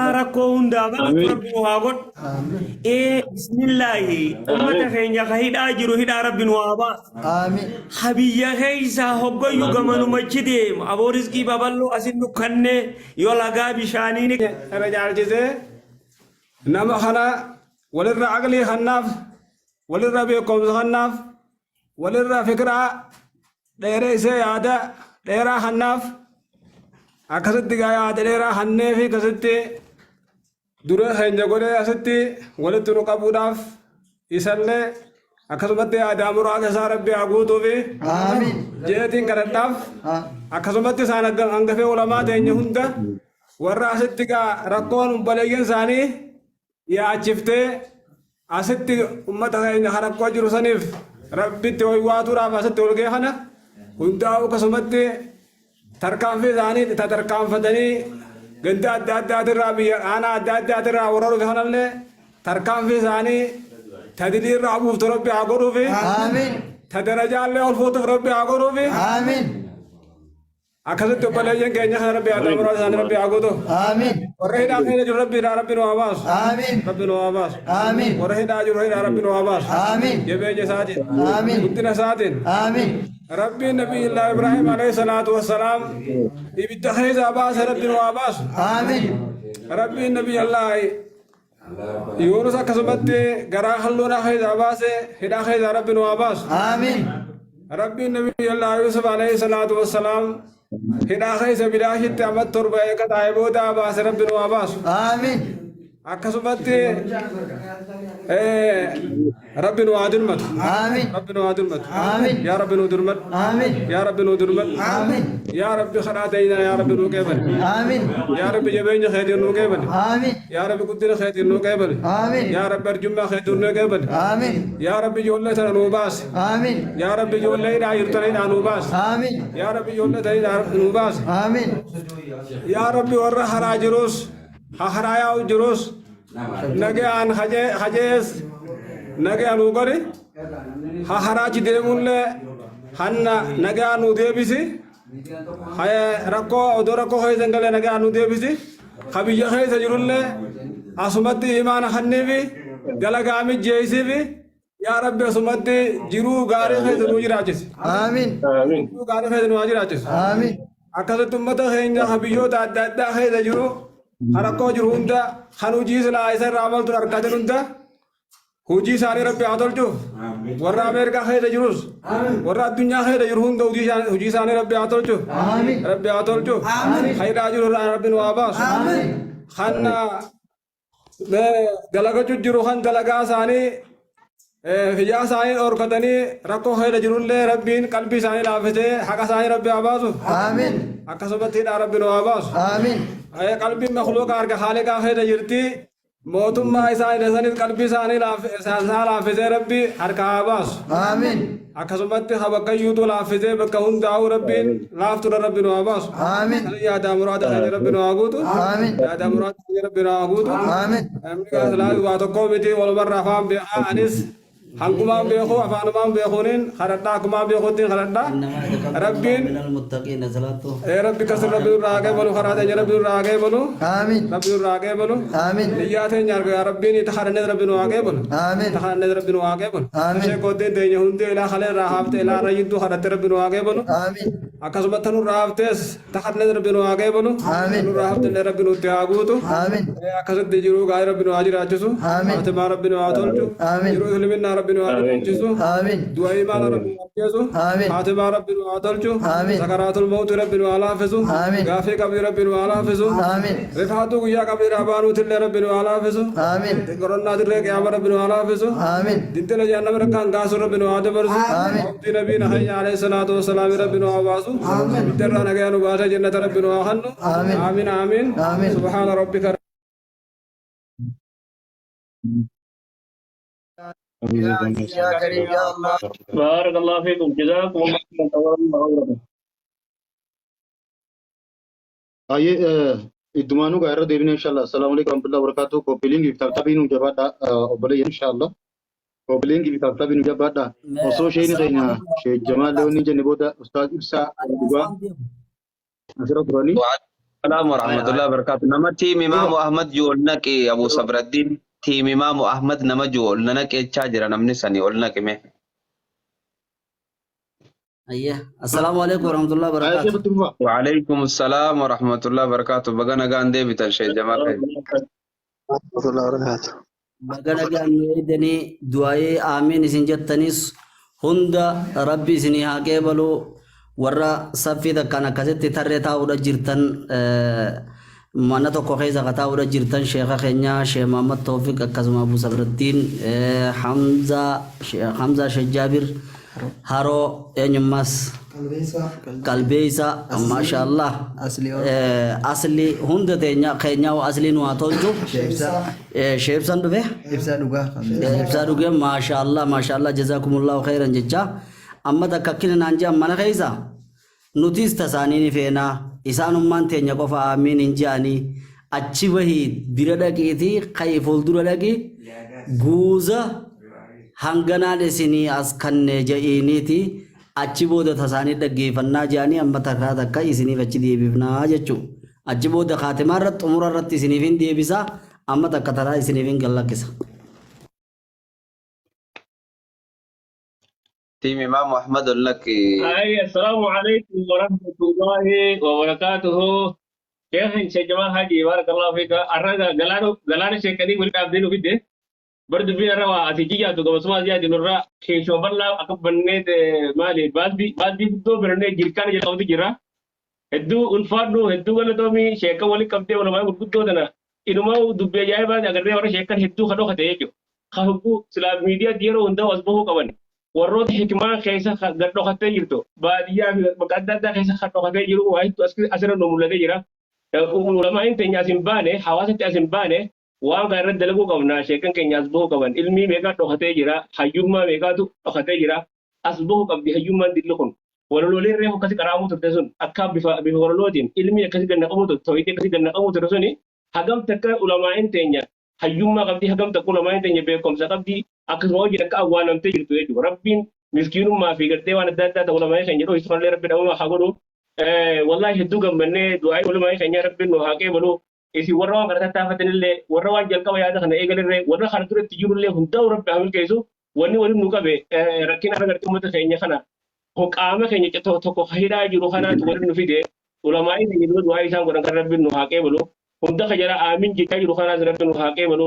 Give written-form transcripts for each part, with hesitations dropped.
Rakkoo hundaa baatu Amiin. Rabbi nu haa godhu. Ee bismillaahi ummata keenya ka hidhaa jiru hidhaa Rabbi nu haa baasu. Amiin. Ha biyya keessaa hoggayyuu gamanumachi deema. Aboo rizqii babal'oo asin nu kannee yoo lagaa bishaanii ni Kana caalchisee nama kana walirra aqlii kannaaf, walirra beekumsa kannaaf, walirra fikiraa dheereessee yaada dheeraa kannaaf. Akkasitti gaa yaada dheeraa kannee fi akkasitti dura keenya godhee asitti walitti nu qabuudhaaf isallee akkasumatti yaadaa muraasa isaa Rabbi haa guutuufi Amiin. jeetiin kadhadhaaf. Akkasumatti isaan hangafee ulamaa teenya hunda warra asitti gaa rakkoon obboleeyyan isaanii yaachiftee asitti ummata keenya kan rakkoo jiru saniif Rabbitti waywaatuudhaaf asitti ol ga'e kana hundaa'u, akkasumatti tarkaanfii isaanii tatarkaanfatanii ganda adda addaatirraa, biyya aanaa adda addaatirraa warra dhufe kanallee tarkaanfii isaanii ta dilii irraa buuftu Rabbi haa godhuufi. Amiin. Ta darajaallee ol fuutuuf Rabbi haa godhuufi. Amiin. Akkasitti obboleeyyan keenya kana Rabbi haa ta'u isaanii Rabbi haa guutu. Amiin. Warra hidhaa keessa jiru Rabbi hidhaa Rabbi nu haa baasu. Amiin. Rabbi nu haa baasu. Amiin. Warra hidhaa jiru hidhaa Rabbi nu haa baasu. Amiin. Jabeenya isaatiin. Amiin. Guddina isaatiin. Amiin. Rabbiin Nabiyyillaah Ibraahim alayhi salaatu wassalaam ibidda keessaa baase Rabbi nu haa baasu. Amiin. Rabbiin Nabiyyillaah Yuunus akkasumatti garaa halluudhaa keessaa baase hidhaa keessaa Rabbi nu haa baasu. Amiin. Rabbiin Nabiyyillaah Yuusuf alayhi salaatu wassalaam hidhaa keessa bilaashitti amma 7 eega taa'ee booda baase Rabbi nu haa baasu. Amiin. Akkasumatti Rabbi nu haa dirmatu. Amiin. Rabbi nu haa dirmatu. Amiin. Yaa Rabbi nu dirmadhu. Amiin. Yaa Rabbi nu dirmadhu. Amiin. Yaa Rabbi kadhaa teenya yaa Rabbi nu qeebali. Amiin. Yaa Rabbi jabeenya keetiin nu qeebali. Amiin. Yaa Rabbi guddina keetiin nu qeebali. Amiin. Yaa Rabbi arjummaa keetiin nu qeebali. Amiin. Yaa Rabbi ijoollee tana nuu baasi. Amiin. Yaa Rabbi ijoollee hidhaa jirtu tana hidhaa nuu baasi. Amiin. Yaa Rabbi ijoollee tana hidhaa nuu baasi. Amiin. Yaa Rabbi warra haraa jirus ha haraa yaa'u jirus nagayaan hajees nagaya nuu godhi, ha haraachi deemullee hanna nagayaan nuu deebisi, rakkoo odoo rakkoo keessa hin galle nagayaan nuu deebisi, ha biyya keessa jirullee asumatti imaana kanniifi dalagaa mijjeessiifi. Yaa Rabbi asumatti jiruu gaarii keessa nuu jiraachisi. Amiin. Amiin. Jiruu gaarii keessa nuu haa jiraachisu. Amiin. Akkasitti uummata keenya kan biyyoota adda addaa keessa jiru, kan rakkoo jiru hunda, kan hojii silaa isa irraa maltu argatan hunda hojii isaanii Rabbi haa tolchuuf. Warra Ameerikaa keessa jirus, warra addunyaa keessa jiru hunda hojii isaanii Rabbi haa tolchuuf. Amiin. Rabbi haa tolchuuf. Kan hidhaa jiru irraa Rabbi nu haa baasu. Kan dalagachuu jiru kan dalagaa isaanii fiyyaa isaanii dhorkatanii rakkoo keessa jirullee Rabbiin qalbii isaanii laaffisee haqa isaanii Rabbi haa baasu. Amiin. Akkasumatti hidhaa Rabbi nu haa baasu. Amiin. Qalbiin makluuqa harka haaliqaa keessa jirti. Mootummaa isaa hidhasanis qalbii isaanii laaffisee Rabbi harka haa baasu. Amiin. Akkasumatti ha bakka iyyuutu laaffisee bakka hundaa'uu Rabbiin laaftuudha Rabbi nu haa baasu. Amiin. Kan yaadaa muraada keenya Rabbi nu haa guutu. Amiin. Yaadaa muraada keenya Rabbi nu haa guutu. Amiin. Namni silaa waa tokko miti walumarraa afaan beekaa, anis hangumaan beeku afaanumaan beekuuniin kadhadhaa, akkumaan beekuuttiin kadhadhaa. Rabbiin من المتقين صلاته Rabbi kasin Rabbi nurraa haa qeebalu, karaa teenya Rabbi nurraa haa qeebalu. Amiin. Rabbi nurraa haa qeebalu. Amiin. Niyyaa teenya arga yaa Rabbiin itti kadhannee Rabbi nu haa qeebalu. Amiin. Itti kadhannee Rabbi nu haa qeebalu. Amiin. Sheekootiin teenya hundee ilaa kalee irraa haaftee ilaa irra jidduu kadhatte Rabbi nu haa qeebalu. Amiin. Akkasumatti nurraa haftees takadne Rabbi nu haa qeebalu. Amiin. Nurraa haftellee Rabbi nutti haa guutu. Amiin. Akkasitti jiruu gaarii Rabbi nu haa jiraachisu. Amiin. Haatimaa Rabbi nu haa tolchu. Amiin. Jiruu isliminnaa Rabbi nu haa Amiin. jiraachisu. Amiin. Du'a imaana Rabbi nu haa geessu. Amiin. Haatimaa Rabbi nu haa tolchu. Amiin. Sakaraatul mawti Rabbi nu haa laaffisu. Amiin. Gaafii qabrii Rabbi nu haa laaffisu. Amiin. Rifaatuu guyyaa qabrii irraa baanuutillee Rabbi nu haa laaffisu. Amiin. Qorannaa dirree qiyaama Rabbi nu haa laaffisu. Amiin. Dintila jahannama rakkaan kaasu Rabbi nu haa dabarsu. Amiin. Abdii nabiina keenya alayhi salaatu wassalaam Rabbi nu haa baasu. Ibidda irraa nagaya nu baasee jannata Rabbi nu haa kennu. Amiin. Amiin amiin. Amiin. Subhaana rabbika. يا عزيز يا كريم يا الله. بارك الله فيكم، جزاكم الله خيرا. Ayyee iddumaanuu gaa irra deebine inshallah. Assalaamu alaikum warahmatullahi wabarakatuh. Copy link fi tap tapii nu jabaadha obboleeyyan inshallah. Copy link fi tap tapii nu jabaadha. Osoo sheeni keenya Sheekh Jamaal Leewwan jenne booda Ustaaz Ibsaa Dhugaa asirra turanii. Salaam wa rahmatullahi wa barakatuh. Nama tiim Imaamu Ahmad jiru ol naqi Abu Sabraddiin. Tiim Imaamu Ahmad nama jiru ol naqi jechaa jira namni sanii ol naqi mee. Ayya. Assalaamu alaikum warahmatullahi Ayya wabarakatuh. sheekh itti fufaa. Wa alaikum salaam wa rahmatullahi wa barakatuh. Baga nagaan deebitan Sheekh Jamaal keenya. Baga nagaan nu eegdanii du'aayee aamiin isin jettanis hunda Rabbi isinii haa qeebalu. Warra saffii takkaan akkasitti tarree taa'uudha jirtan, mana tokko keessa ka taa'uudha jirtan, sheeka keenya Sheekh Muhammad Toofiq, akkasuma Abu Sabrattiin, Hamzaa, Sheekh Hamzaa, Sheekh Jaabir Haroo, eenyummaas Qalbeessa, maasha Allah, Asli, hunda teenya keenyaa asli nu haa tolchu. Sheebsan dhufe. Ibsaa dhugaa. Ibsaa dhugee, maasha Allah, maasha Allah, jazakumullahu khairan jecha. Amma takka akkina naan jedhan, mana keessa nutis tasaanii ni feenaa, isaanummaan teenya qofa aamiin hin je'anii, achi bahii bira dhaqiitii ka'i, fuuldura dhaqi, guuza hanganaan isinii as kanne ja'iiniiti, achi booda tasaanii dhaggeeffannaa je'anii, amma takkaa takka isiniif achi deebifnaa jechuu. Achi booda kaatimaa irratti, xumura irratti isiniif hin deebisa. Amma takka taraa isiniif hin gallakkisa. Tiim Imaamu Ahmad ol naqi. Ay, السلام عليكم ورحمة الله وبركاته. شيخ شيخ جمال حاجي، بارك الله فيك. الرجا قلانو قلانو شيخ كدي ولك عبدين وفيده. برضو فينا روا أتيجي جاتو كم سما زيادة نورا كيشو بلا أكب بنيت مالي بالدي بالدي بدو برني جيركان جل أودي جرا. Hedduu ulfaadhu, hedduu galatoomi sheeka waliin qabdee walumaa gurguddoo tana inumaa dubbii ajaa'ibaa agarree. Warra sheekan hedduu kan dhokate jechuudha. Ka hogguu silaa miidiyaa yeroo hundaa as bahuu qaban, warroota hikmaa keessa gad dhokatee jirtu, baadiyyaa fi bakka adda addaa keessa kan dhokatee jiru waa hedduu asirra nu mul'atee jira. Ulamaan teenya as hin baane, hawaasatti as hin baane, waan kana irratti dalaguu qabna. Sheekan keenya as bahuu qaban. Ilmii meeqaa dhokatee jira, hayyummaa meeqaatu dhokatee jira, as bahuu qabdi hayyummaan dilli kun. Walolooleen reefu akkasi qaraamuu turte sun, akka bifa bifa walolootiin ilmi akkasi gad naqamuu turte, tawhiidii akkasi gad naqamuu turte suni, hagam takka ulamaa'in teenya hayyummaa qabdi, hagam takka ulamaa'in teenya beekumsa qabdi, akkasuma hojii akka awwaalamtee jirtu jechuudha. Rabbiin miskiinummaa fi gartee waan adda addaa ta'u ulamaa'in keenya dhohisu kanallee Rabbi dhabama haa godhu. Wallaahi hedduu gammannee, du'aa'ii ulamaa'in keenya Rabbiin nu haa qeebalu. Isin warra waan kana tattaafatanillee, warra waan jalqaba yaada kana eegalillee, warra kana duratti jirullee hundaa'u Rabbi haa milkeessu. Wanni waliin nu qabe rakkina har'a gartee uummata keenya kana qaama keenya tokko hidhaa jiru kanaatu waliin nu fide. Ulamaa'ii keenya dura du'aa isaan godhan kan Rabbiin nu haa qeebalu. Hunda ka jala aamin jechaa jiru kanaas Rabbiin nu haa qeebalu.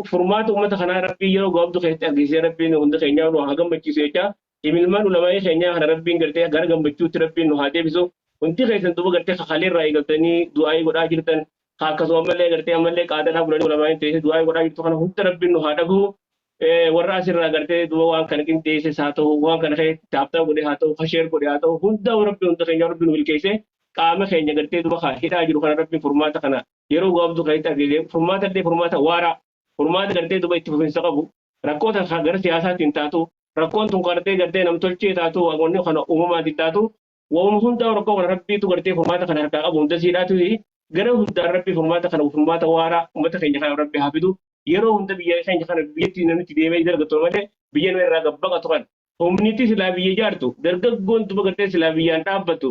Furmaata uummata kanaa Rabbiin yeroo gabaabduu keessatti argisiisee Rabbiin hunda keenyaa nu haa gammachiisu jecha. Imilmaan ulamaa'ii keenyaa kana Rabbiin gartee gara gammachuutti Rabbiin nu haa deebisu. Hundi keessan duuba gartee kakaleerraa eegaltanii du'aa'ii godhaa jirtan, akkasuma ammallee gartee ammallee qaadalaa bulanii ulamaa'in teessee du'aa'ii godhaa jirtu kana hunda Rabbiin nu haa dhagahu. Warra asirraa gartee duuba waan kana qindeesses haa ta'u, waan kana keessatti taaptaa godhe haa ta'u, share godhe haa ta'u, hunda Rabbi hunda keenya Rabbi nu milkeesse. Qaama keenya gartee duuba hidhaa jiru kana Rabbiin furmaata kana yeroo gabaabduu keessatti argisiise. Furmaata illee furmaata waaraa, furmaata gartee duuba itti fufinsa qabu, rakkoota gara siyaasaatiin taatu, rakkoon tun gartee gartee namtolchee taatu, wanni kana uumamaatiin taatu, waanuma hundaa rakkoo kana Rabbiitu gartee furmaata kana harkaa qabu. Hunda siidhaatu gara hundaan Rabbi furmaata kana, furmaata waaraa uummata keenya kana Rabbi haa fidu. Yeroo hunda biyya keenya kana biyyatti namni deemee dalagatu malee biyya nama irraa gabbaqatu kan humniti silaa biyya ijaartu, dargaggoon duba gartee silaa biyyaan dhaabbattu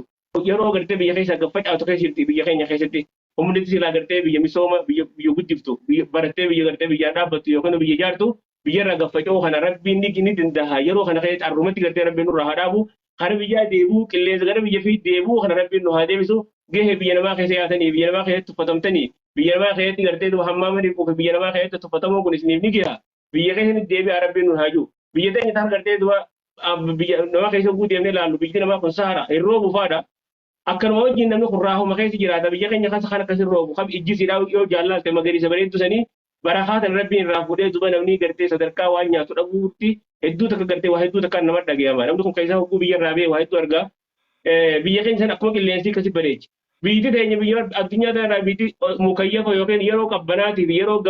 yeroo gartee biyya keessa gaffacaatu keessa jirti. Biyya keenya keessatti humniti silaa gartee biyya misooma, biyya biyya guddiftu, biyya barattee biyya gartee biyyaan dhaabbattu yookaan biyya ijaartu biyya irraa gaffaca'uu kana Rabbiin ni danda'a. Yeroo kana keessatti arrumatti gartee Rabbiin nurraa haa dhaabu. Kara biyyaa deebi'uu, qilleensa gara biyya fi deebi'uu kana Rabbiin nu haa deebisu. Gahee biyya namaa keessa yaatanii, biyya namaa keessatti tuffatamtanii, biyya namaa keessatti gartee duba hammaamanii quufe, biyya namaa keessatti tuffatamuun kun isiniif ni gaha. Biyya keessatti deebi'aa, Rabbiin nu haa jiru. Biyya teenya taan gartee duba biyya namaa keessa guu deemnee ilaallu, biyyi namaa kun sahara hin roobu faadha. Akkanuma wajjin namni kun raahuma keessa jiraata. Biyya keenya keessa kan akkasii roobu kam ijji siidhaa yoo jaallalte magariisa bareeddu sanii barakaa tan Rabbiin irraa fuudhee, duba namni gartee sadarkaa waan nyaatu dhabuutti hedduu takka gartee waa hedduu takka nama dhagayama. Namni kun keessaa hogguu biyya irraa ba'e waa hedduu argaa. Biyya keenya sana akkuma qilleensi akkasi bareechi. Biyyi teenya biyya addunyaa tanarraa biyyi mukayyafa yookiin yeroo qabbanaatiif yeroo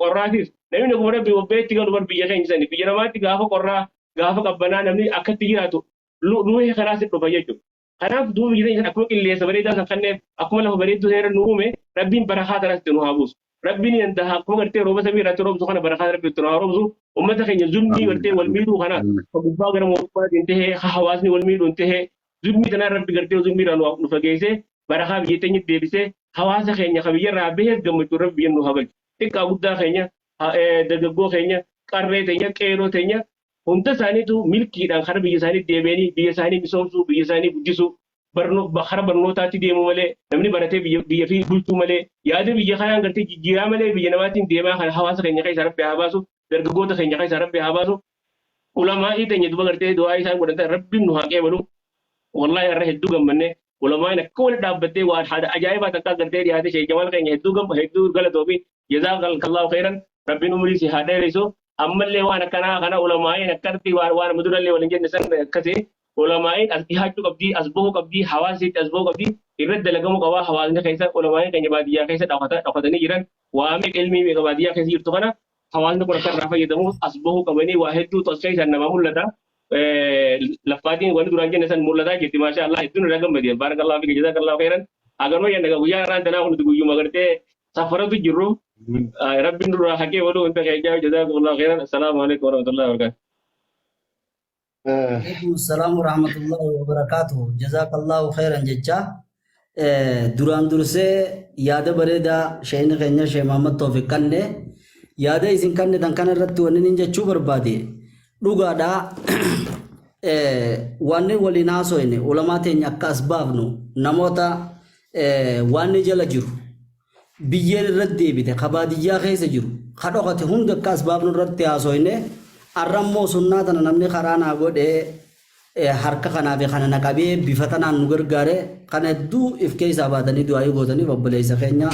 qorraatiif namni naguma Rabbi bobbeetti galu bar biyya keenya sani. Biyya namaatti gaafa qorraa, gaafa qabbanaa namni akkatti jiraatu ruuhii kanaas dhufa jechuudha. Kanaaf duuba biyya keenya akkuma qilleensa bareedaa san kanneef, akkuma lafa bareedduu sana nu uume, Rabbiin barakaa tanas itti nu haa buusu. Rabbiin ni danda'a. Akkuma gartee rooba samii irratti roobsu kana barakaa Rabbi itti nu haa roobsu. Uummata keenya zulmii gartee wal miidhuu kana ka gubbaa gara mootummaatiin tahee, ka hawaasni wal miidhuun tahee, zulmii tanaan Rabbi gartee zulmii irraa nu fageessee barakaa biyya teenyatti deebisee. Hawaasa keenya ka biyyarraa bahees gammachuu Rabbi biyya nu haa galchu. Xiqqaa guddaa keenya, dargaggoo keenya, qarree teenya, qeerroo teenya hunda isaaniitu milkiidhaan kara biyya isaanii deebi'anii biyya isaanii misoomsuu, biyya isaanii guddisuu, kara barnootaatti deemuu malee namni baratee biyya biyya fi bulchuu malee yaada biyya kanaan gartee jijjiiraa malee biyya namaatiin deemaa kana hawaasa keenya keessaa Rabbi haa baasu, dargaggoota keenya keessaa Rabbi haa baasu. Ulamaa'ii teenya duba gartee du'aa isaan godhan tan Rabbiin nu haa qeebalu. Wallahi har'a hedduu gammanne. Ulamaa'in akka wali dhaabbattee waan haadha ajaa'ibaa takkaa gartee dhiyaate Sheekh Jamaal keenya hedduu gamma hedduu galatoomi. Jazaakallahu khairan. Rabbiin umrii si haa dheeressu. Ammallee waan akkanaa kana ulamaa'in akkanatti waan waan amma durallee waliin jenne san akkasi ulamaa'in as dhihaachuu qabdi, as bahuu qabdi, hawaasa isiitti as bahuu qabdi, irratti dalagamuu qaba. Hawaasni keessa ulamaa'in keenya baadiyyaa keessa dhokatanii jiran waa meeqa ilmii meeqa baadiyyaa keessa jirtu kana hawaasni kun akka irraa fayyadamuuf as bahuu qabanii waa hedduutu as keessaan namaa mul'ata. Laffaatiin wanni duraan jenne san mul'ataa jirti, maashaa Allah, hedduun irraa gammade. Baarakallahu fika, jazakallahu khairan. Haganuma jenna guyyaa irraan tanaa kun nuti guyyuma gartee safaratu jirru. Rabbiin nurraa haqee waluu hunda keenyaa, jazakumullahu khairan. Assalaamu alaikum warahmatullahi wabarakatuh. Alaikum salaam wa rahmatullahi wa barakaatuhu. Jazakallahu khairan jecha. Duraan dursee yaada bareedaa sheeyni keenya Sheekh Muhammad Toofiq kanne, yaada isin kanne tan kana irratti wanni nin jechuu barbaade dhugaadha. Wanni waliin haasoyne ulamaa teenya akka as baafnu, namoota waan jala jiru biyyeen irratti deebite, ka baadiyyaa keessa jiru, ka dhokate hunda akka as baafnu irratti haasoyne. Arra immoo sunnaa tana namni karaa naa godhee, harka kanaa fi kana na qabee bifa tanaan nu gargaare kana hedduu if keessaa baatanii du'aayii gootaniif obboleessa keenya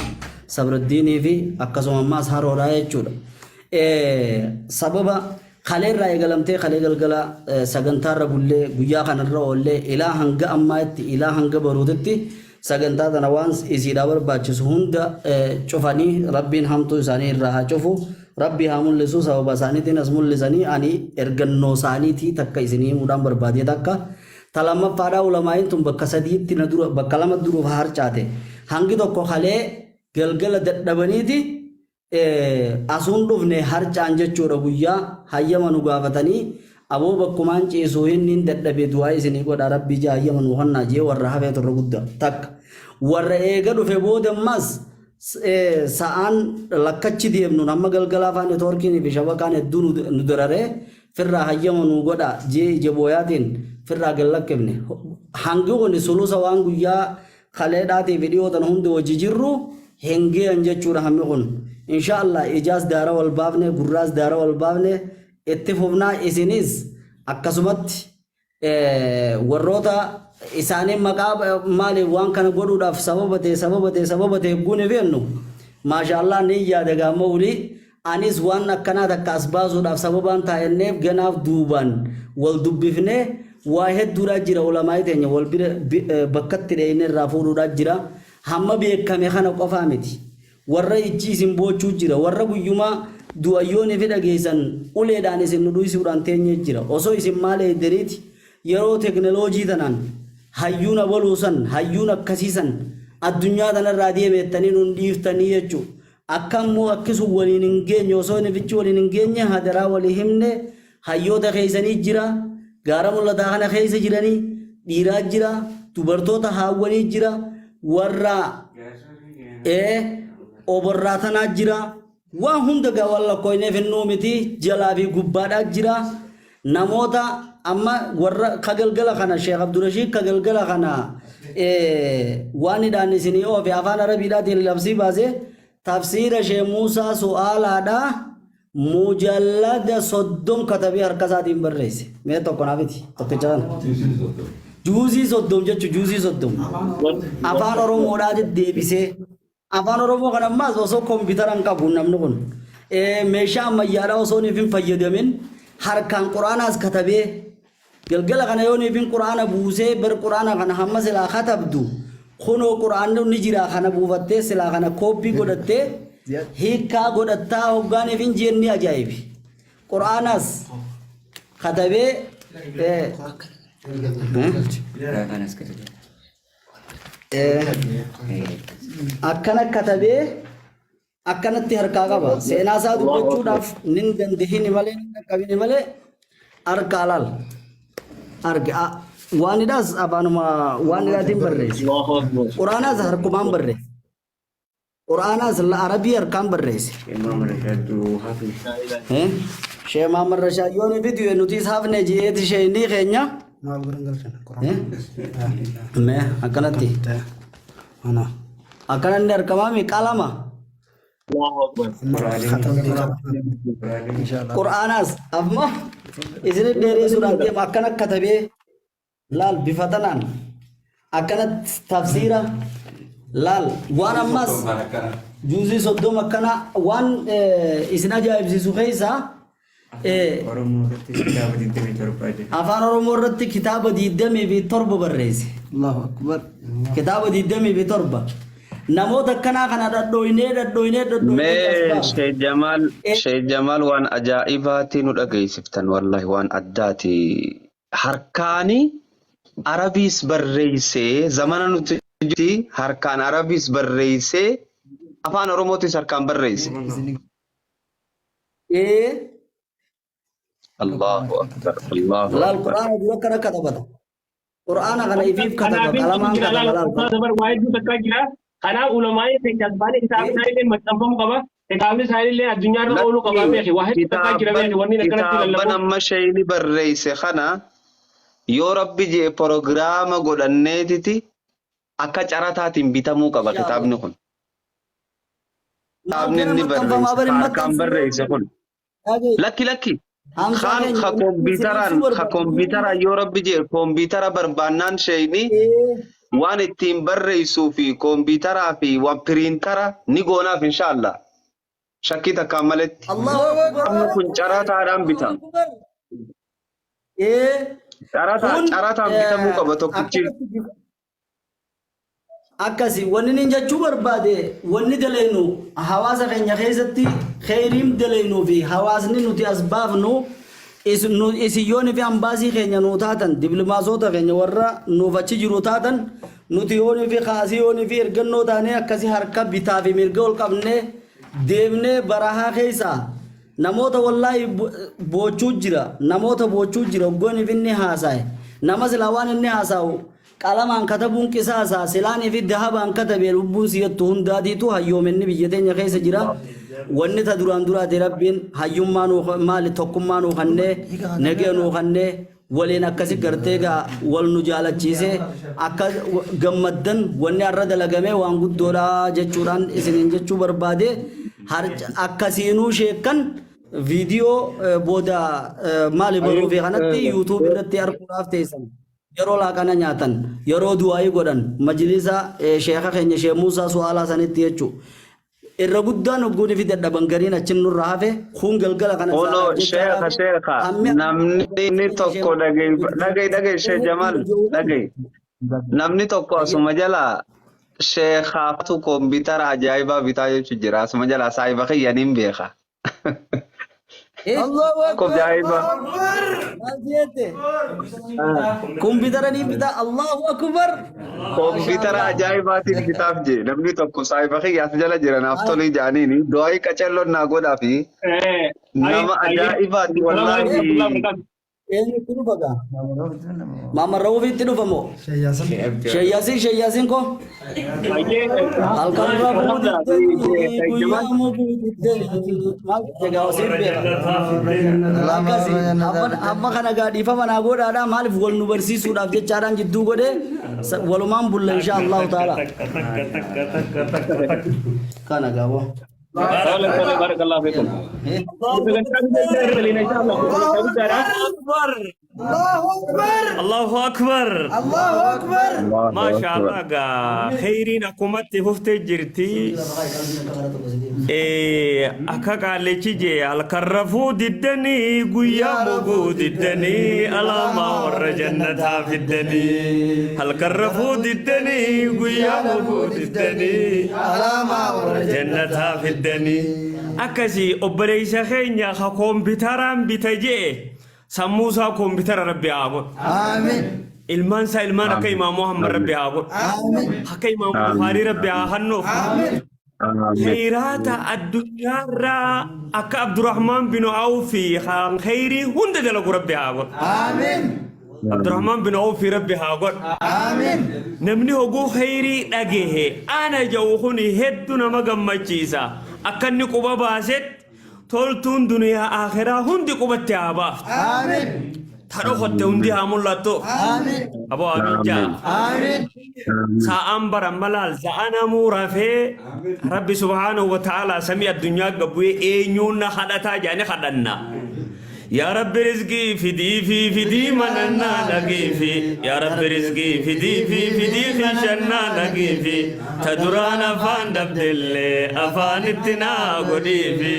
Sabraddiinii fi akkasuma ammaas haroodhaa jechuudha. Sababa kalee irraa eegalamtee kalee galgala sagantaarra bullee, guyyaa kanarra oollee, ilaa hanga ammaatti, ilaa hanga baruutitti sagantaa tana waan isiidhaa barbaachisu hunda cufanii, Rabbiin hamtuu isaanii irraa haa cufu, Rabbi haa mul'isu. Sababa isaaniitiin as mul'isanii ani ergannoo isaaniitii takka isinii himuudhaan barbaadee. Takka ta lammaffaadhaa, ulamaa'iin tun bakka sadiitti na dura, bakka lama duruuf harcaate. Hangi tokko kalee galgala dadhabaniiti asuun dhufne harcaan jechuudha. Guyyaa hayyama nu gaafatanii, aboo bakkumaan ciisuu hinniin dadhabe, du'aa isinii godha, Rabbii jaa hayyama nu hannaa jee. Warra hafee turre guddaa takka warra eega dhufe booda ammas sa'aan lakkachi deemnuun hamma galgalaa afaan neetwoorkiin fi shabakaan hedduu nu dararee, firraa hayyama nu godha jee ija booyaatiin firraa gad lakkifne. Hangi kun sulusa waan guyyaa kaleedhaatii fi dhiyoo tana hundi wajji jirru hin geeyan jechuudha hammi kun. Insha Allah ijaas daara wal baafne, gurraas daara wal baafne itti fufnaa. Isinis akkasumatti warroota isaanii maqaa maaliif waan kana godhuudhaaf sababa ta'e, sababa ta'e, sababa ta'e guune feennu, maasha Allah, ni yaada gaamma olii anis waan akkanaa takka as baasuudhaaf sababaan taa'enneef ganaaf duubaan wal dubbifnee waa hedduudhaa jira. Ulamaa'ii teenya wal bira bakkatti dheeyne irraa fuudhuudhaa jira. Hamma beekame kana qofaa miti, warra ijji isin boochuu jira, warra guyyumaa du'ayyoonii fi dhageessan uleedhaan isin nu dhuysuudhaan teenyee jira. Osoo isin maal eeddaniiti yeroo teknoloojii tanaan hayyuun abaluu san, hayyuun akkasii san addunyaa tanarraa deemeettanii nun dhiiftanii jechuu. Akka immoo akki sun waliin hin geenye, osoo inni waliin hin geenye, hadaraa walii himne. Hayyoota keessanii jira, gaara mul'ataa kana keessa jiranii dhiiraa jira, dubartoota haawwanii jira, warra oborraa tanaa jira. Waan hunda gaa waan lakkooyneef hin miti, jalaa fi gubbaadhaa jira. Namoota amma warra ka galgala kana Sheekh Abdurashiid ka galgala kana waan hidhaan isinii oofe afaan Arabiidhaatiin labsii baase, tafsiira Sheekh Muusaa Su'aalaadhaa mujallada 30 katabee harka isaatiin barreesse. Mee tokko naaf iti tokkicha kana. Juuzii 30 jechuun juuzii 30 afaan Oromoodhaatti deebisee, afaan Oromoo kana ammaas osoo kompiitara hin qabu namni kun meeshaa ammayyaadhaa osoo hin fayyadamin harkaan quraanaas katabee galgala kana yoo niifin quraana buusee bar quraana kana hamma silaa katabdu kunoo quraanni ni jira, kana buufattee silaa kana kooppii godhattee hiikkaa godhattaa hoggaaniif hin jeen ni ajaa'ibi. Quraanaas katabee akkana katabee akkanatti harkaa qaba. Seenaa isaa dubbachuudhaaf nin dandahini malee, nin dhaqqabini malee, harkaa laal. Arge waan hidhaas afaanuma waan hidhaatiin barreesse. Quraanaas harkumaan barreesse. Qur'aanaas Arabii harkaan barreesse. Eh? Sheekh Muhammad Rashaad yoo ni fidu nutis hafne ji'eeti sheekni keenya. Maal godhan galchan? Eh? Mee akkanatti. Ana. Akkana inni argamaami qalama. Allahu Akbar. Inshallah. Qur'aanaas amma isin dheeressuudhaan deema akkana katabee laal bifa tanaan akkanatti tafsiira laal waan ammas juuzii 30 akkana waan isin ajaa'ibsiisu keessaa afaan Oromoo irratti kitaaba 27 barreesse. Allahu Akbar. Kitaaba 27. Namoota akkanaa kana dhadhooynee dhadhooynee dhadhooynee Mee as baafna. Sheikh Jamaal Sheikh Jamaal waan ajaa'ibaati nu dhageessiftan wallahi waan addaati. Harkaani Arabiis barreessee zamana nuti jirti harkaan Arabiis barreessee afaan Oromootis harkaan barreesse. Ee Allahu Akbar Allahu laal Akbar. Qur'aana dura akkana katabata. Qur'aana kana ifiif kataba Kanaafin qalamaan jira kataba laala laal. ustaaza bar waa hedduu takkaa jira. Kanaaf ulamaa'in keenya as baanee kitaabni isaanii illee maxxanfamuu qaba. Kitaabni isaanii illee addunyaarra ooluu qaba Lakki beeki. Waa hedduu takkaa jira kitaabban beeki wanni akkanatti kitaabban lallabu. amma sheeyni barreesse kana yoo rabbi jee proogiraama godhanneetiti akka carataatiin bitamuu qaba Inshallah. kitaabni kun. Maal Kitaabni kana inni maxxanfamaa barreesse bari harkaan maxxansu barreesse kun. dhagaye. Lakki lakki. Hamzaa Kaan keenya ka wanni isin kompiitaraan ibsuu ka barbaadu. kompiitaraan yoo rabbi jee kompiitara barbaannaan sheeyni waan ittiin barreessuu fi kompiitaraa fi waan piriintara ni goonaaf inshaallah. Shakkii takkaan maletti. Allahu Akbar. Kitaabni kun carataadhaan bitama. Akbar. Ee Carataa kun carataan bitamuu qaba tokkichi. akkanatti Akkasi wanni nin jechuu barbaade wanni daleynu hawaasa keenya keessatti kheyriin daleynuu fi hawaasni nuti as baafnu isin yooni fi ambaasii keenya nuu taatan diblimaasota keenya warra nuuf achi jiru taatan nuti yooni fi kaasii yooni fi ergannoo taanee akkasi harka bitaa fi mirga ol qabnee deemnee barahaa keessaa namoota wallaahi boochuu jira namoota boochuu jira hoggooniif inni haasaa'e nama silaa waan inni haasa'u Qalamaan katabuun qisaasa, silaanii fi dahabaan katabe lubbuun si jettu hundaatiitu hayyoomenni biyya teenya keessa jira. Wanni ta duraan duraati Rabbiin hayyummaa nuu maali tokkummaa nuu kannee nagaya nuu kannee waliin akkasi gartee gaa wal nu jaalachiisee akka gammaddan wanni har'a dalagame waan guddoodha jechuudhaan isiniin jechuu barbaade akkasiinuu sheekkan viidiyoo booda maali baruu fi kanatti yuutuub irratti arguudhaaf teessan. Yeroo laaqana nyaatan, yeroo du'aa'ii godhan, majlisa sheekha keenya Sheekh Muusaa Su'aalaa sanitti jechu. Irra guddaan hogguun fi dadhaban gariin achin nurra hafe, kuun galgala kana Kunoo saalaaf jecha sheekha hafe, sheekha hammi namni inni tokko dhagay dhagay dhagay Sheekh Jamaal dhagay namni tokko asuma jalaa sheekhaatu kompiitara ajaa'ibaa bitaa jechuu jira asuma jalaa saahiba kiyya niin beeka. Allahu Akbar. Ajaa'iba. Allahu Akbar. Maal jette? Kompiitara ni bitaa Allahu Akbar. Kompiitara ajaa'ibaatiin bitaaf jee namni tokko saahiba kiyya as jala jira naaf tolii jaaniini du'aa'ii qacelloon naa godhaa fi nama ajaa'ibaati wallaahi. Eenyutti dhufa gaa? Maamman Ra'uufiitti dhufa moo? Sheeyyaasiin sheeyyaasiin koo? Halkan rafuu diddanii guyyaa muguu diddanii maal jette gaa osiin beeka. Akkasi amma kana gaa dhiifama naa godhaadha maaliif wal nu barsiisuudhaaf jechaadhaan jidduu godhee walumaan bulla insha Allahu ta'ala. Kana gaa boo. Barakallahu fiikum. Akbar. Allahu Akbar. Allahu Akbar. Allahu Akbar. Maasha Allah gaa kheyriin akkumatti fuftee jirti. Akka qaallichi jee halkan rafuu diddanii guyyaa muguu diddanii alaamaa warra jannataa fiddanii halkan rafuu diddanii guyyaa muguu diddanii Alaamaa warra jannataa fiddanii akkasii obboleessa keenya ka koompitaraan bita je'e sammuu isaa koompitara rabbi haa godhu. Amiin. Ilmaan isaa ilmaan akka Imaam Muhammad rabbi haa godhu. Amiin. Akka Imaam Bukhaarii rabbi haa hannuuf. Amiin. Kheyraata addunyaarraa akka Abdurrahmaan bin Awfi kan kheyrii hunda dalagu rabbi haa godhu. Amiin. Abdurrahmaan bin Awfi Rabbi haa godhu. Amiin. Namni hoguu kheyrii dhagehe ana ja'u kuni heddu nama gammachiisa. Akka inni quba baasetti toltuun duniyaa akhiraa hundi qubatti haa baaftu. Amiin. Ta dhokotte hundi haa mul'attu. Amiin. Aboo amiin ja'a. Amiin. Sa'aan bara malaal sa'a namuu rafee Rabbi subhaanahu wa ta'ala samii addunyaa gabbu'ee eenyuun na kadhataa jedhanii kadhanna. Yaa Rabbi rizqii fidii fi fidii manannaa dhagiifi Yaa Rabbi rizqii fidii fi fidii kiishannaa dhagiifi Ta duraan afaan dhabdellee afaanitti naa godhiifi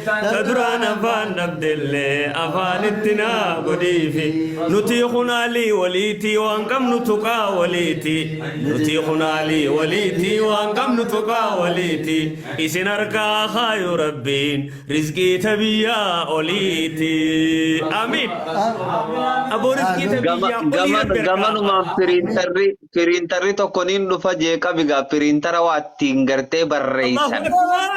Ta duraan afaan dhabdellee afaanitti naa godhiifi Nutii kunaalii waliitii waan qabnu tuqaa waliiti Nutii kunaalii waliitii waan qabnu tuqaa waliiti Isin harkaa kaayu Rabbiin Rizqii ta biyyaa oliiti. Amiin. Aboo rizqii ta Gama biyyaa olii gama rabbi harkaa gamanumaan haa. piriintarri piriintarri tokko niin dhufa jee qabi gaa piriintara waa ittiin gartee Allahu barreessan. Akbar.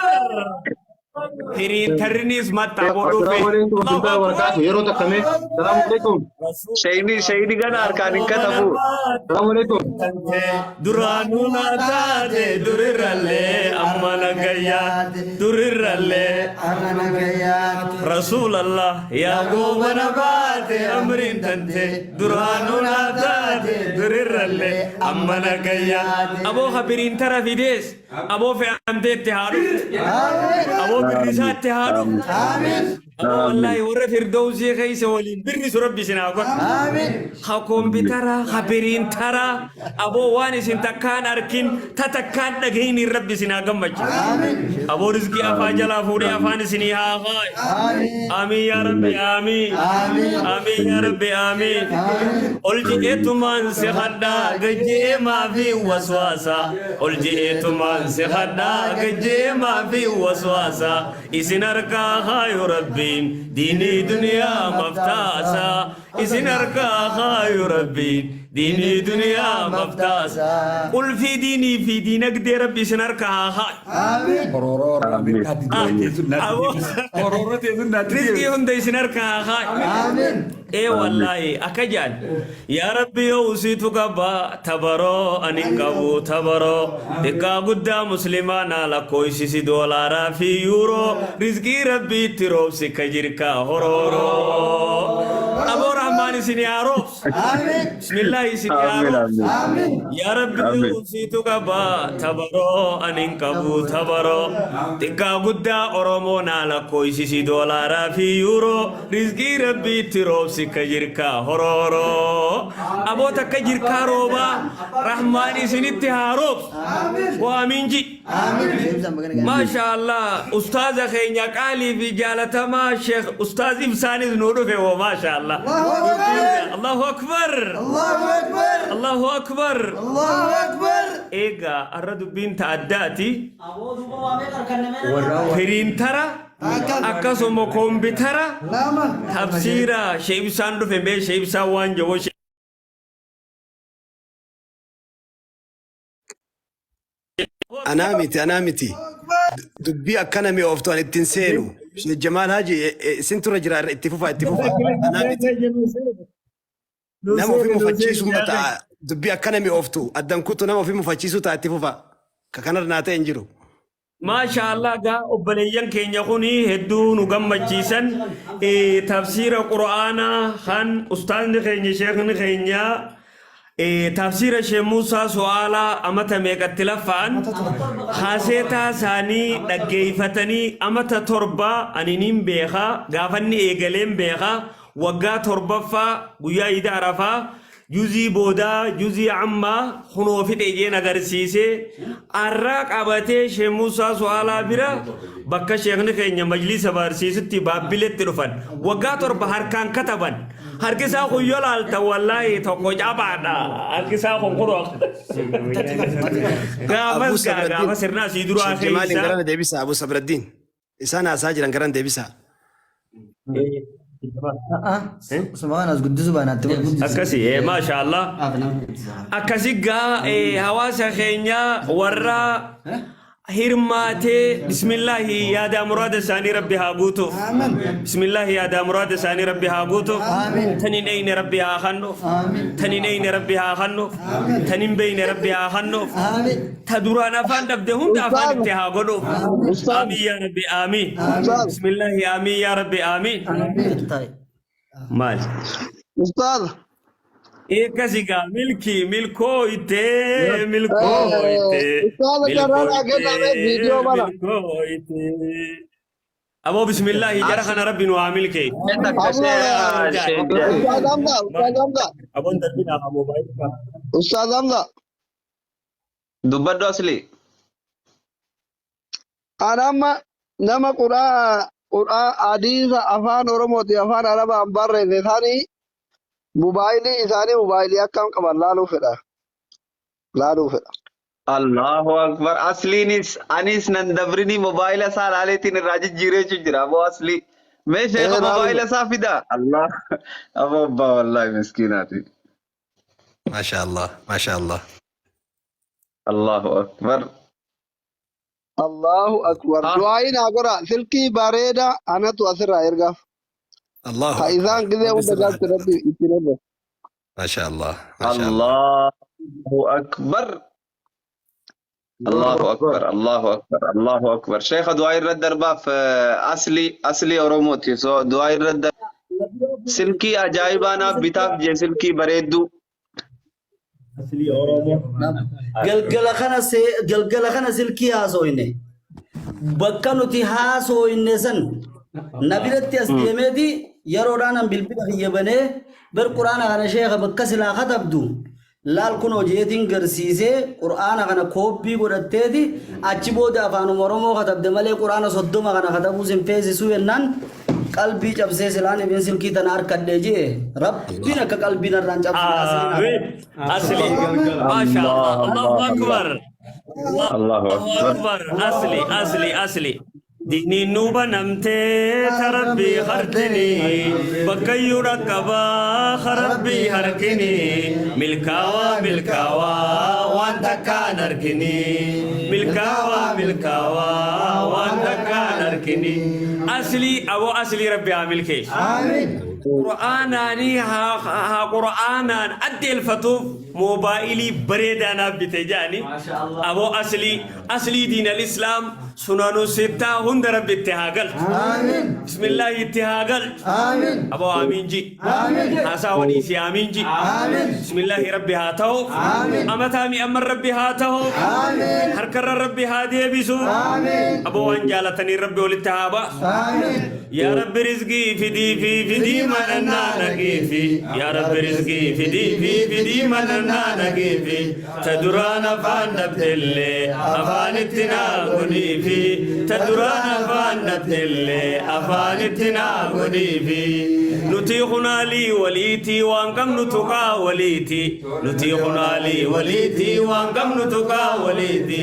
Piriintarrinis matta aboo dhufe. Assalaamu alaikum Allahu warahmatullahi Akbar. wabarakatuh. Yeroo takka mee. Assalaamu alaikum. Shayni shayni gana harkaan hin Goobana katabu. baate Assalaamu alaikum. duraanuu naa taate durirrallee amma nagayyaa durirrallee Rasuulallah yaa goobana baate amriin tante duraanuu naa taate durirrallee amma nagayyaa aboo habiriin tara fidees aboo fe'amteetti haa dhuftu aboo birrisaatti haa dhuftu aboo wallaahi warra firdawsii keessa waliin birrisu rabbi isin haa godhu ha koompitara ha piriintara aboo waan isin takkaan arkin ta takkaan dhagahiniin rabbi isin haa gammachiisu aboo rizqii afaa jalaa fuudhee afaan isinii haa kaayu amiin yaa rabbi amiin amiin yaa rabbi amiin ol je'eetumaan si hadhaa gajje'ee maafi waswaasa ol je'eetumaan si hadhaa gajje'ee maafi waswaasa isin harkaa kaayu rabbiin diinii duniyaa maftaasa isin harkaa kaayu rabbiin diinii duniyaa maftaasa qulfii diinii fi diinagdee rabbi isin harkaa haa kaayu aboo rizqii hunda isin harkaa haa kaayu ee wallaahi akka jaan yaa rabbi yoo usiitu qaba tabaroo ani hin qabu tabaroo xiqqaa guddaa muslimaa naa lakkoofsisi doolaaraa fi yuuroo rizqii rabbii itti roobsi ka jirkaa horooroo aboo rahmaan isin haa roobsu bismillah isin haa Amiin roobsu amiin. yaa rabbi Amiin. yoo usiitu qaba tabaroo ani hin qabu tabaroo xiqqaa guddaa oromoo naa lakkoofsisi doolaaraa fi yuuroo rizqii rabbii itti roobsi ka jirkaa horooroo aboo takka jirkaa roobaa rahmaan isinitti haa roobsu waa amiin ji maasha allah ustaaza keenya qaalii fi jaalatamaa sheekh ustaaz ibsaanis nuu dhufe woo maasha allah allahu akbar allahu akbar eegaa arra dubbiin ta addaati piriintara akkasuma koompitara tafsiira shee ibsaan dhufe mee shee ibsaan waan jawoo Anaa miti, anaa miti. Dubbii akkana mi'ooftu ani ittiin seenu. Sheekh Jamaal Haji isin tura jira itti fufa itti fufa. Anaa miti. Nama ofii mufachiisuu ta'a. Dubbii akkana mi'ooftu addan kutu nama ofii mufachiisuu ta'a itti fufa. Ka kanarra naa ta'e hin jiru. Maasha Allah gaa obboleeyyan keenya kun hedduu nu gammachiisan tafsiira Qur'aanaa kan ustaazni keenya sheekni keenya tafsiira Sheekh Muusaa Su'aalaa amata meeqatti laffa'an kaaseetaa isaanii dhaggeeffatanii amata 7 ani niin beeka gaafanni eegaleen beeka waggaa 7ffaa guyyaa Iida Arafaa juzii boodaa juzii ammaa kunoo fixe jeen agarsiisee arraa qabatee Sheekh Muusaa Su'aalaa bira bakka sheekni keenya majlisa barsiisutti baabbiletti dhufan waggaa 7 harkaan kataban harki isaa kun yoo laalta wallaahi tokko cabaadha harki isaa kun kunoo Abuu gaafas gaa Sabraddiin gaafa sirna asii duraa Sheekh Jamaaliin keessa garana deebisa Abuu Sabraddiin. Isaan haasaa jiran garan deebisa. Akkasi maasha Allah. Akkasi gaa hawaasa keenya warra Hirmaatee bismillaahi yaadaa muraada isaanii rabbi haa guutuuf. Bismillaahi yaadaa muraada isaanii rabbi haa guutuuf. Tan hin eeyne rabbi haa kannuuf. Tan hin eeyne rabbi haa kannuuf. Tan hin beeyne rabbi haa kannuuf. Ta duraan afaan dhabde hunda afaan itti haa godhuuf. Aamiin yaa rabbi aamiin. Bismillaahi aamiin yaa rabbi aamiin. Maal? Ustaaz. Eeggasi gaa milkii milkooytee milkooytee Ustaaza carraan agarra viidiyoo bana. milkooytee. Aboo bismillaahi jara kana rabbi nu haa milkee. Ustaaz Hamza, Ustaaz Hamza, Aboon darbinaa haa moobaayilii. Ustaaz Hamza. Dubbadhu asli. Ani amma nama quraa quraa hadiisa afaan Oromooti afaan Arabaan barreesse sanii mobaayilii isaanii mobaayilii akkam qaban laaluu fedha. Laaluu fedha. Allahu Akbar. Asliinis anis nan dabrini mobaayila isaa laaleetiin irraa jijjiiree jira aboo aslii. Mee sheekha Ee laaluu mobaayila fedha. isaa fida. Allah. Aboo abbaa wallaahi miskiinaati. Maasha Allah. Maasha Allah. Allahu Akbar. Allahu akbar. Ah. Du'aayi naa godha. Silkii bareeda anatu asirraa ergaaf. Allahu Ka akbar. isaan gizee Rabbi hunda sirraa galchu rabbi ittiin erga. Maasha Allah. Maasha Allah. Allahu Akbar. Allahu Akbar. Allahu Akbar. Allahu Akbar. Sheekha du'aa irra darbaaf asli asli Oromooti. So du'aa irra darbaaf silkii ajaa'ibaa naaf bitaaf jee silkii bareedduu. Galgala kana galgala kana silkii haasooyne bakka nuti haasooyne san na biratti as deemeeti yeroodhaan an bilbila kiyya banee bar quraana kana sheekha bakka silaa katabdu laal kun hojiitiin garsiisee quraana kana koopii godhatteeti achi booda afaanuma Oromoo katabde malee quraana 30 kana katabuus hin feesisuu jennaan qalbii cabsee silaan ibin silkii tana harkadhee jee rabbiin akka qalbii narraan cabsine asliin Amiin. Asli. Maasha Allah. Allahu akbar. Allahu Allahu akbar. akbar. Asli asli asli. Diiniin nu banamtee tarabbii harkinii bakkayyuu dhaqqabaa harabbii harkinii milkaawaa milkaawaa waan takkaan arkinii milkaawaa milkaawaa waan takkaan arkinii aslii aboo aslii rabbi haa milkeessu. Qur'aanaanii haa haa qur'aanaan addeelfatuuf moobaayilii bareedaa naaf bite jedhani aboo aslii aslii diinal islaam sunanu sittaa hunda rabbi itti haa galchu. Bismillaahi itti haa galchu. Aboo aamiin ji. Haasaa walii si aamiin ji. Bismillaahi rabbi haa ta'u. Amataa mi'amman rabbi haa ta'u. Harkarra rabbi haa deebisu. Aboo waan jaalatanii rabbi walitti haa baasu. Yaa Rabbi rizqii fidii fi fidii manannaa naqiifi. Yaa Rabbi rizqii fidii fi fidii manannaa naqiifi. Ta duraan afaan dhabdellee afaanitti naa godhiifi. Ta duraan afaan dhabdellee afaanitti naa godhiifi. Nuti kunaalii waliitii waan qabnu tuqaa waliiti. Nuti kunaalii waliitii waan qabnu tuqaa waliiti.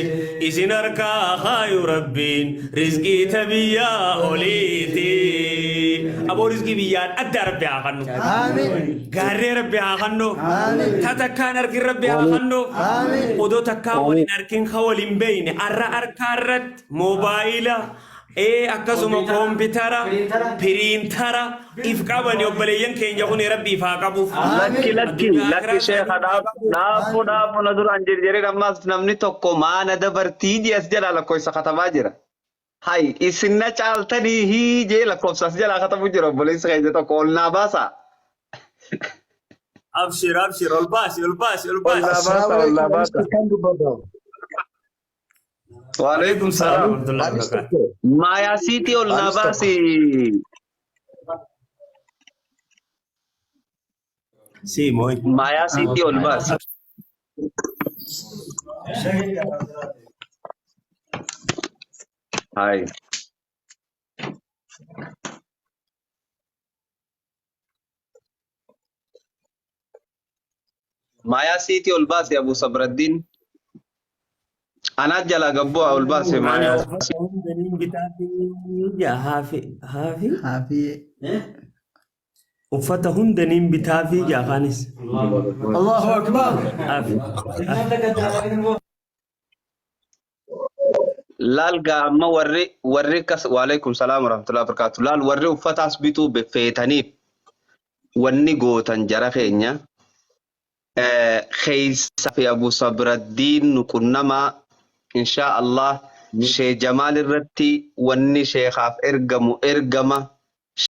Isin harkaa kaayu rabbiin rizqii ta biyyaa oliiti. Aboo rizqii biyyaan addaa rabbi haa kannu. Gaarree rabbi haa kannu. Ta takkaan argin rabbi haa kannu. Odoo takkaan waliin arkin ka waliin beeyne arra harkaa irratti moobaayila ee akkasuma koompitara piriintara if qabani obboleeyyan keenya kun rabbi if haa qabuuf. Lakki lakki Addunyaa lakki akiraa sheekha isaanii haa qabu. dhaabu dhaabu na duraan jirjirin ammaas namni tokko maana dabartii jee as jalaa lakkoofsa katabaa jira. Hay isin na caaltanii hii jee lakkoofsa as jalaa katabu jira obboleessi keenya tokko ol naa baasaa. Abshir abshir ol baasi ol baasi ol Ol baasi. naa Assalaamu baasaa ol naa alaikum. Anis baasaa. kan dubbatu. Waalaikum Alaikum salaam salaam. warahmatullahi Anis wabarakatuh. tokko. Maayaa siitii ol naa Anis tokko. baasi. Si mooy. Maayaa siitii ol baasi. Hay. Maayaa siitii ol baasi Abu Sabraddiin. Anaa jalaa gabbu'aa ol baase Ani maayaa. uffata hundaniin bitaafi jaa haafi haafi Haafiyee. uffata hundaniin bitaafi jaa kaanis Allahu Akbar. haafi. Laal gaa amma warri warri akkas waalaikum salaam warahmatullahi wabarakatuh. Laal warri uffataas bituu feetaniif wanni gootan jara keenya keessa fi Abu Sabraddiin nu qunnamaa inshaa Allah Shee Jamaal irratti wanni sheekaaf ergamu ergama.